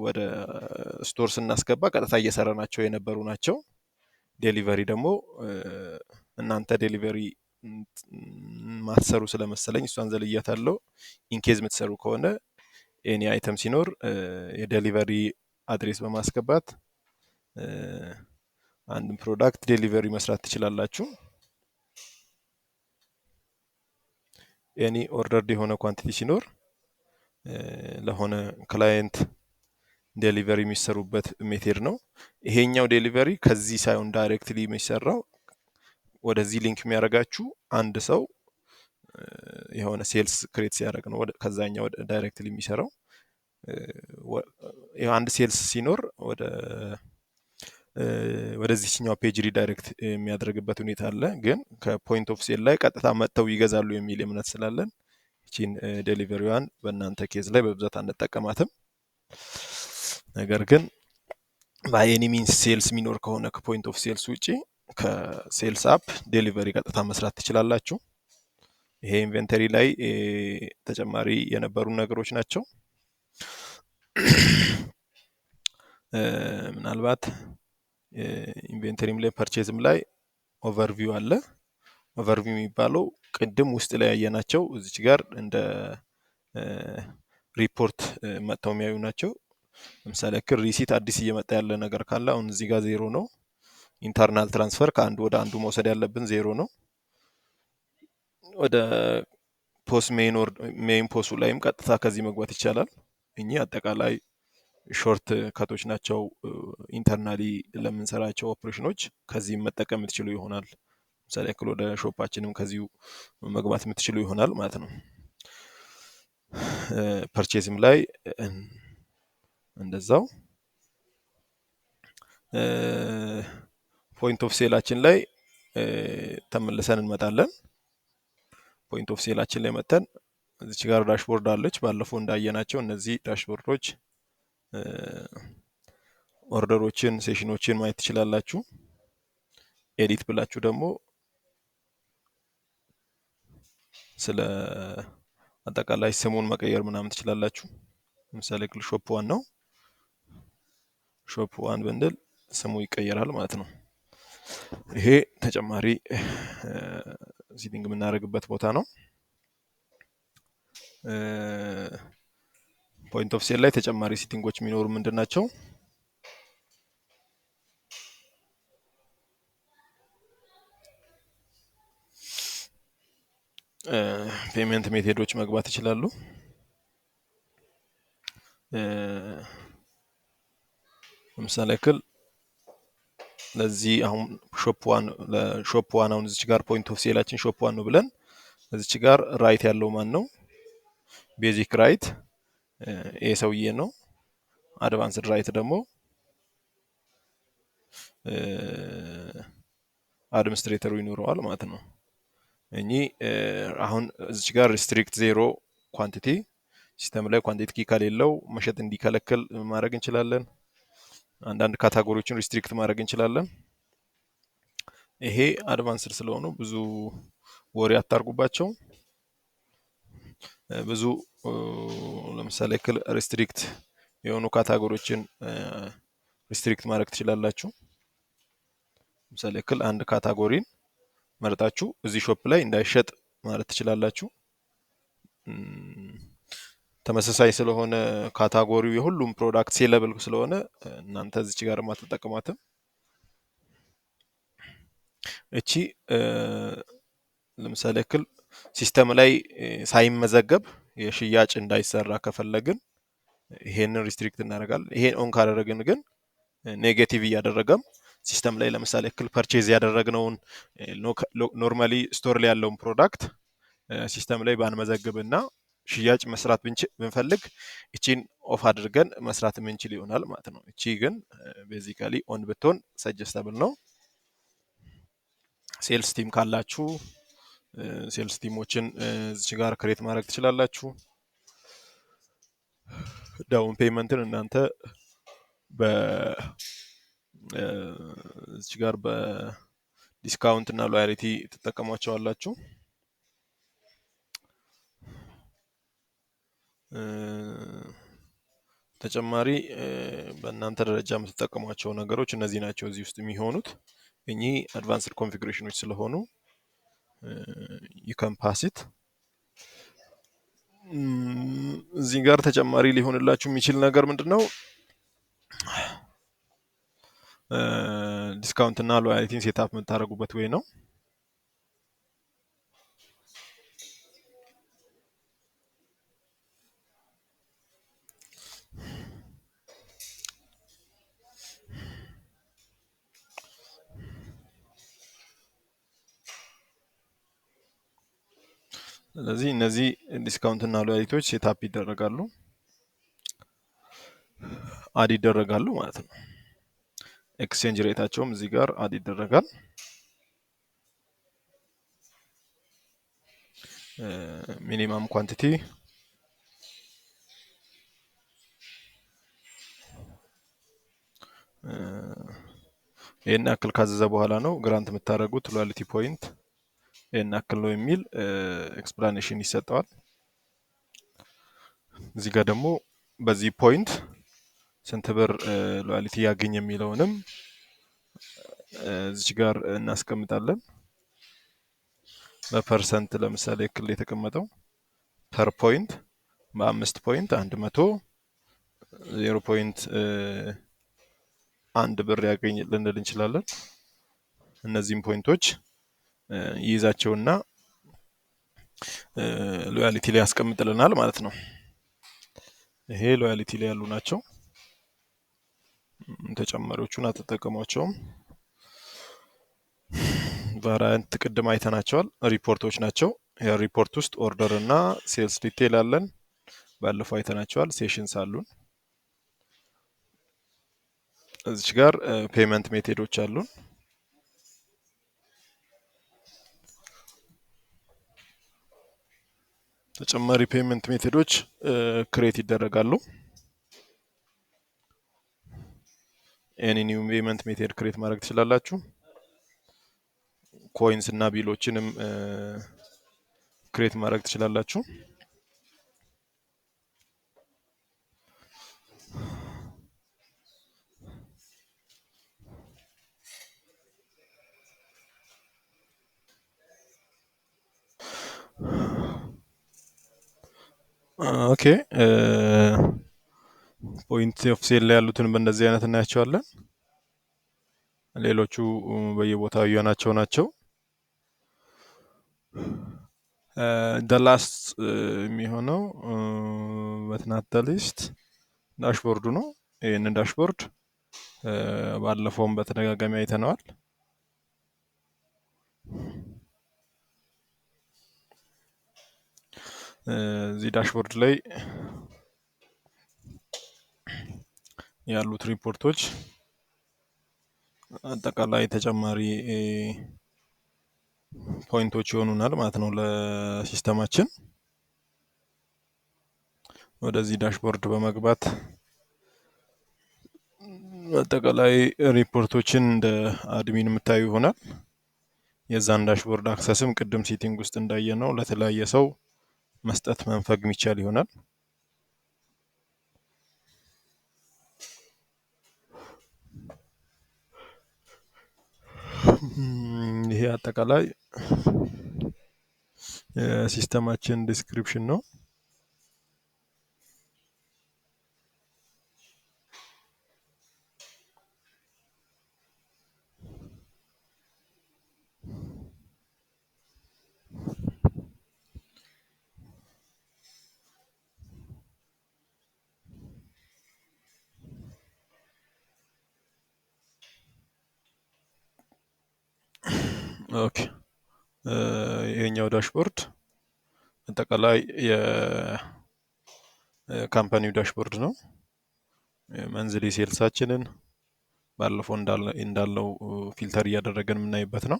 ወደ store ስናስገባ ቀጥታ እየሰራናቸው የነበሩ ናቸው። Delivery ደግሞ እናንተ delivery ማትሰሩ ስለመሰለኝ እሷን ዘልያታለሁ። In case የምትሰሩ ከሆነ any item ሲኖር የ delivery address በማስገባት አንድን product delivery መስራት ትችላላችሁ። Any ordered የሆነ quantity ሲኖር ለሆነ client delivery የሚሰሩበት method ነው። ይሄኛው delivery ከዚህ ሳይሆን directly የሚሰራው ወደዚህ link የሚያደርጋችሁ አንድ ሰው የሆነ sales create ሲያደርግ ነው ከዛኛው directly የሚሰራው። አንድ sales ሲኖር ወደዚህኛው page redirect የሚያደርግበት ሁኔታ አለ። ግን ከ point of sale ላይ ቀጥታ መጥተው ይገዛሉ የሚል እምነት ስላለን ይቺን delivery ዋን በእናንተ case ላይ በብዛት አንጠቀማትም። ነገር ግን by any means sales የሚኖር ከሆነ ከ point of sales ውጪ ከ sales app delivery ቀጥታ መስራት ትችላላችሁ። ይሄ inventory ላይ ተጨማሪ የነበሩ ነገሮች ናቸው። ምናልባት inventory ም ላይ purchase ም ላይ overview አለ። Overview የሚባለው ቅድም ውስጥ ላይ ያየናቸው እዚች ጋር እንደ ሪፖርት መጥተው የሚያዩ ናቸው። ለምሳሌ ያክል receipt አዲስ እየመጣ ያለ ነገር ካለ አሁን እዚህ ጋር ዜሮ ነው። Internal transfer ከአንዱ ወደ አንዱ መውሰድ ያለብን ዜሮ ነው። ወደ POS main POS ኡ ላይም ቀጥታ ከዚህ መግባት ይቻላል። እኚህ አጠቃላይ short cut ኦች ናቸው። Internally ለምንሰራቸው ኦፕሬሽኖች ከዚህም መጠቀም የምትችሉ ይሆናል። ለምሳሌ ያክል ወደ shop ኣችንም ከዚሁ መግባት የምትችሉ ይሆናል ማለት ነው። Purchase ም ላይ እንደዛው point of sale ኣችን ላይ ተመልሰን እንመጣለን። Point of sale ኣችን ላይ መተን እዚች ጋር dashboard አለች። ባለፈው እንዳየናቸው እነዚህ dashboard ኦች order ኦችን፣ session ኦችን ማየት ትችላላችሁ። Edit ብላችሁ ደግሞ ስለ አጠቃላይ ስሙን መቀየር ምናምን ትችላላችሁ። ለምሳሌ shop one ነው። Shop one ብንል ስሙ ይቀየራል ማለት ነው። ይሄ ተጨማሪ setting የምናደርግበት ቦታ ነው። Point of sale ላይ ተጨማሪ setting ኦች የሚኖሩ ምንድን ናቸው? Payment method ኦች መግባት ይችላሉ። ለምሳሌ ያክል ለዚህ አሁን shop one ለ shop one አሁን እዚች ጋር point of sale ኣችን shop one ነው ብለን እዚች ጋር right ያለው ማን ነው? Basic right ይሄ ሰውዬ ነው። Advanced right ደግሞ administrator ኡ ይኖረዋል ማለት ነው። እኚህ አሁን እዚች ጋር restrict zero quantity system ላይ quantity ከሌለው መሸጥ እንዲከለክል ማድረግ እንችላለን። አንዳንድ category ዎችን restrict ማድረግ እንችላለን። ይሄ advanced ስለሆኑ ብዙ ወሬ አታርጉባቸው። ብዙ ለምሳሌ ያክል restrict የሆኑ category ዎችን restrict ማድረግ ትችላላችሁ። ለምሳሌ ያክል አንድ category ን መርጣችሁ እዚህ shop ላይ እንዳይሸጥ ማለት ትችላላችሁ። ተመሳሳይ ስለሆነ category ው የሁሉም product sellable ስለሆነ እናንተ እዚች ጋር አትጠቀሟትም። እቺ ለምሳሌ ያክል system ላይ ሳይመዘገብ የሽያጭ እንዳይሰራ ከፈለግን ይሄንን restrict እናደርጋለን። ይሄን on ካደረግን ግን negative እያደረገም system ላይ ለምሳሌ ያክል purchase ያደረግነውን normally store ላይ ያለውን product system ላይ ባንመዘግብና ሽያጭ መስራት ብንፈልግ እቺን off አድርገን መስራት የምንችል ይሆናል ማለት ነው። እቺ ግን basically on ብትሆን suggestable ነው። Sales team ካላችሁ sales team ኦችን እዚች ጋር create ማድረግ ትችላላችሁ። Down payment ን እናንተ እዚች ጋር በ discount እና loyalty ትጠቀሟቸዋላችሁ። ተጨማሪ በእናንተ ደረጃ የምትጠቀሟቸው ነገሮች እነዚህ ናቸው እዚህ ውስጥ የሚሆኑት። እኚህ advanced configuration ኦች ስለሆኑ you can pass it። እዚህ ጋር ተጨማሪ ሊሆንላችሁ የሚችል ነገር ምንድነው? Discount እና loyalty ን setup የምታደርጉበት ወይ ነው። ስለዚህ እነዚህ discount እና loyalty ዎች setup ይደረጋሉ፣ add ይደረጋሉ ማለት ነው። Exchange rate ኣቸውም እዚህ ጋር add ይደረጋል። Minimum quantity ይሄን ያክል ካዘዘ በኋላ ነው grant የምታደርጉት loyalty point ይሄን ያክል ነው የሚል explanation ይሰጠዋል። እዚህ ጋር ደግሞ በዚህ point ስንት ብር loyalty ያገኝ የሚለውንም እዚህ ጋር እናስቀምጣለን። በ percent ለምሳሌ ያክል የተቀመጠው per point በአምስት point አንድ መቶ ዜሮ point አንድ ብር ያገኝ ልንል እንችላለን። እነዚህም point ኦች ይይዛቸውና loyalty ላይ ያስቀምጥልናል ማለት ነው። ይሄ loyalty ላይ ያሉ ናቸው። ተጨማሪዎቹን አትጠቀሟቸውም። Variant ቅድም አይተናቸዋል። ሪፖርቶች ናቸው። ሪፖርት ውስጥ order እና sales detail አለን። ባለፈው አይተናቸዋል። Sessions አሉን። እዚች ጋር payment method ኦች አሉን። ተጨማሪ payment method ኦች create ይደረጋሉ። Any new payment method create ማድረግ ትችላላችሁ። Coins እና bill ኦችንም create ማድረግ ትችላላችሁ። Okay, point of sale ላይ ያሉትን በእንደዚህ አይነት እናያቸዋለን። ሌሎቹ በየቦታው ያየናቸው ናቸው። The last የሚሆነው but not the least dashboard ኡ ነው። ይሄንን dashboard ባለፈውም በተደጋጋሚ አይተነዋል። እዚህ dashboard ላይ ያሉት ሪፖርቶች አጠቃላይ ተጨማሪ point ኦች ይሆኑናል ማለት ነው ለ system ኣችን። ወደዚህ dashboard በመግባት አጠቃላይ ሪፖርቶችን እንደ admin የምታዩ ይሆናል። የዛን dashboard access ም ቅድም setting ውስጥ እንዳየነው ለተለያየ ሰው መስጠት መንፈግ የሚቻል ይሆናል። ይሄ አጠቃላይ የ system ኣችን description ነው። Okay, ይሄኛው dashboard አጠቃላይ የ company ው dashboard ነው። Monthly sales ኣችንን ባለፈው እንዳለው filter እያደረገን የምናይበት ነው።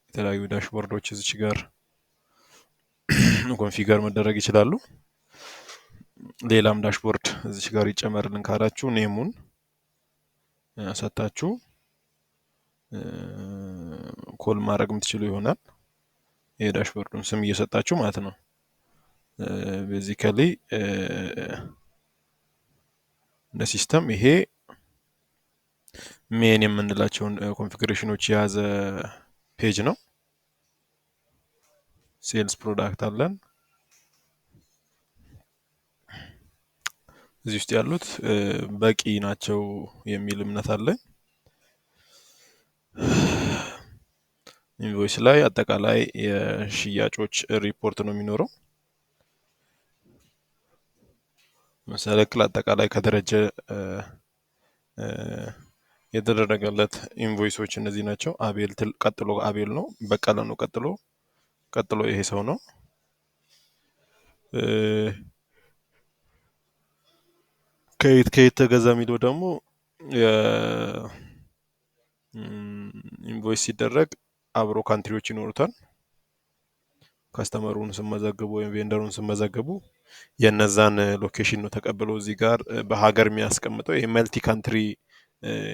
የተለያዩ dashboard ኦች እዚች ጋር configure መደረግ ይችላሉ። ሌላም dashboard እዚች ጋር ይጨመርልን ካላችሁ name ኡን ሰጣችሁ call ማድረግ የምትችሉ ይሆናል። የ dashboard ኡን ስም እየሰጣችሁ ማለት ነው። Basically እንደ system ይሄ main የምንላቸውን configuration ኦች የያዘ page ነው። Sales product አለን። እዚህ ውስጥ ያሉት በቂ ናቸው የሚል እምነት አለኝ። Invoice ላይ አጠቃላይ የሽያጮች ሪፖርት ነው የሚኖረው። ለምሳሌ ያክል አጠቃላይ ከደረጀ የተደረገለት invoice ኦች እነዚህ ናቸው። አቤል ቀጥሎ አቤል ነው፣ በቀለ ነው ቀጥሎ ቀጥሎ ይሄ ሰው ነው። ከየት ከየት ተገዛ የሚለው ደግሞ invoice ሲደረግ አብሮ country ዎች ይኖሩታል። Customer ኡን ስመዘግቡ ወይም vendor ኡን ስመዘግቡ የነዛን location ነው ተቀብሎ እዚህ ጋር በሀገር የሚያስቀምጠው። ይሄ multi country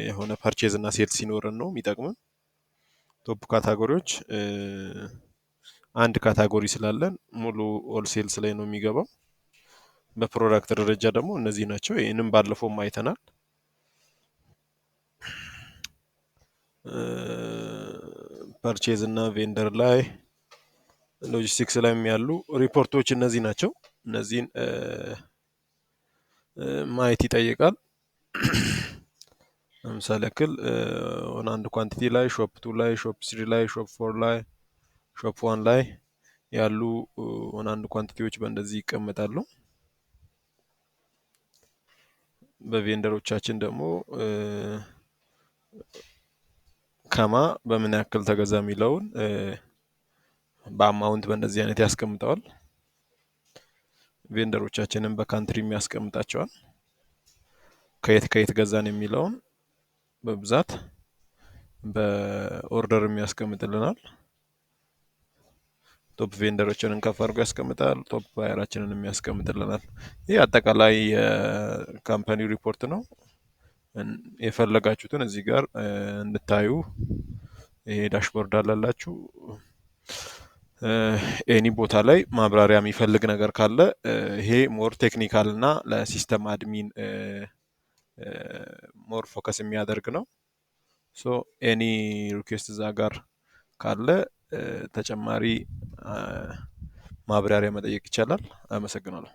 የሆነ purchase እና sales ሲኖረን ነው የሚጠቅመን። Top category ዎች አንድ category ስላለን ሙሉ all sales ላይ ነው የሚገባው። በ product ደረጃ ደግሞ እነዚህ ናቸው። ይህንም ባለፈውም አይተናል። Purchase እና vendor ላይ ሎጂስቲክስ ላይም ያሉ ሪፖርቶች እነዚህ ናቸው። እነዚህን ማየት ይጠይቃል። ለምሳሌ ያክል on hand quantity ላይ፣ shop two ላይ፣ shop three ላይ፣ shop four ላይ፣ shop one ላይ ያሉ on hand quantity ዎች በእንደዚህ ይቀመጣሉ። በ vendor ኦቻችን ደግሞ ከማ በምን ያክል ተገዛ የሚለውን በ amount በእንደዚህ አይነት ያስቀምጠዋል። Vendor ኦቻችንን በ country ም ያስቀምጣቸዋል። ከየት ከየት ገዛን የሚለውን በብዛት በ order ም ያስቀምጥልናል። Top vendor ኦችንን ከፍ አድርጎ ያስቀምጣል። Top buyer ኣችንንም ያስቀምጥልናል። ይህ አጠቃላይ የ company ው ሪፖርት ነው። የፈለጋችሁትን እዚህ ጋር እንድታዩ ይሄ dashboard አለላችሁ። Any ቦታ ላይ ማብራሪያ የሚፈልግ ነገር ካለ ይሄ more technical እና ለ system admin more focus የሚያደርግ ነው። So any request እዛ ጋር ካለ ተጨማሪ ማብራሪያ መጠየቅ ይቻላል። አመሰግናለሁ።